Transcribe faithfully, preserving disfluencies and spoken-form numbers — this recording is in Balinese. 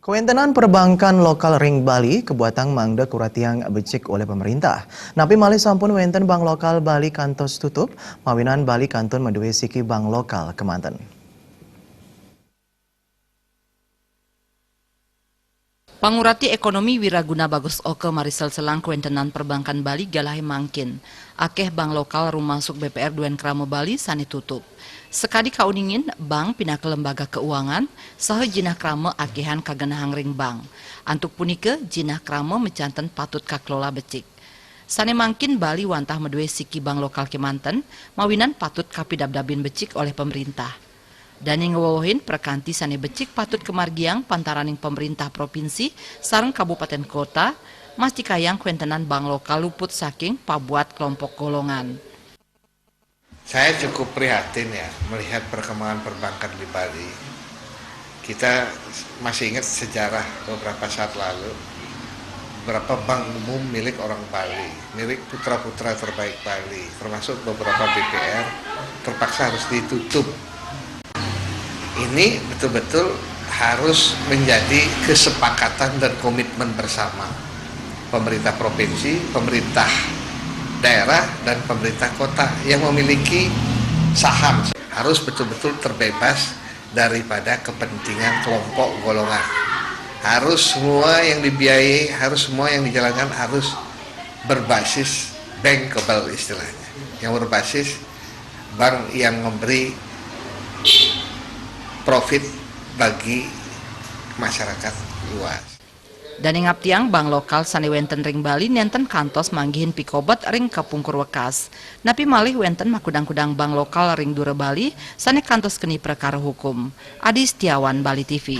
Kawéntenan perbankan lokal ring Bali kabuatang mangda kuratiang becik olih pemerintah. Napi malih sampun wénten bank lokal Bali kantos tutup, mawinan Bali kantun madué siki bank lokal kemanten. Pangurati Ekonomi Wiraguna Bagus Oka marisel-selang kawéntenan perbankan Bali galahé mangkin. Akéh bank lokal rumasuk B P R duén krama Bali sané tutup. Sakadi kauningin, bank pinaka lembaga keuangan saha jinah krama akéhan kagenahang ring bank. Antuk punika, jinah krama majanten patut kakelola becik. Sané mangkin Bali wantah madué siki bank lokal kémanten, mawinan patut kapidabdabin becik olih pemerintah. Dané ngwewehin prakanti sané becik patut kamargiang pantaraning pemerintah provinsi sareng kabupatén kota, mastikayang kawéntenan bank lokal luput saking pabuat kelompok golongan. Saya cukup prihatin ya melihat perkembangan perbankan di Bali. Kita masih ingat sejarah beberapa saat lalu, beberapa bank umum milik orang Bali, milik putra-putra terbaik Bali, termasuk beberapa B P R terpaksa harus ditutup. Ini betul-betul harus menjadi kesepakatan dan komitmen bersama pemerintah provinsi, pemerintah daerah, dan pemerintah kota yang memiliki saham. Harus betul-betul terbebas daripada kepentingan kelompok golongan. Harus semua yang dibiayai, harus semua yang dijalankan harus berbasis bankable istilahnya. Yang berbasis bank yang memberi profit bagi masyarakat luas. Dané ngaptiang bank lokal sané wénten ring Bali nénten kantos manggihin pikobet ring kapungkur wekas. Napi malih wénten makudang-kudang bank lokal ring dura Bali sané kantos keni prekara hukum. Adi Setiawan, Bali T V.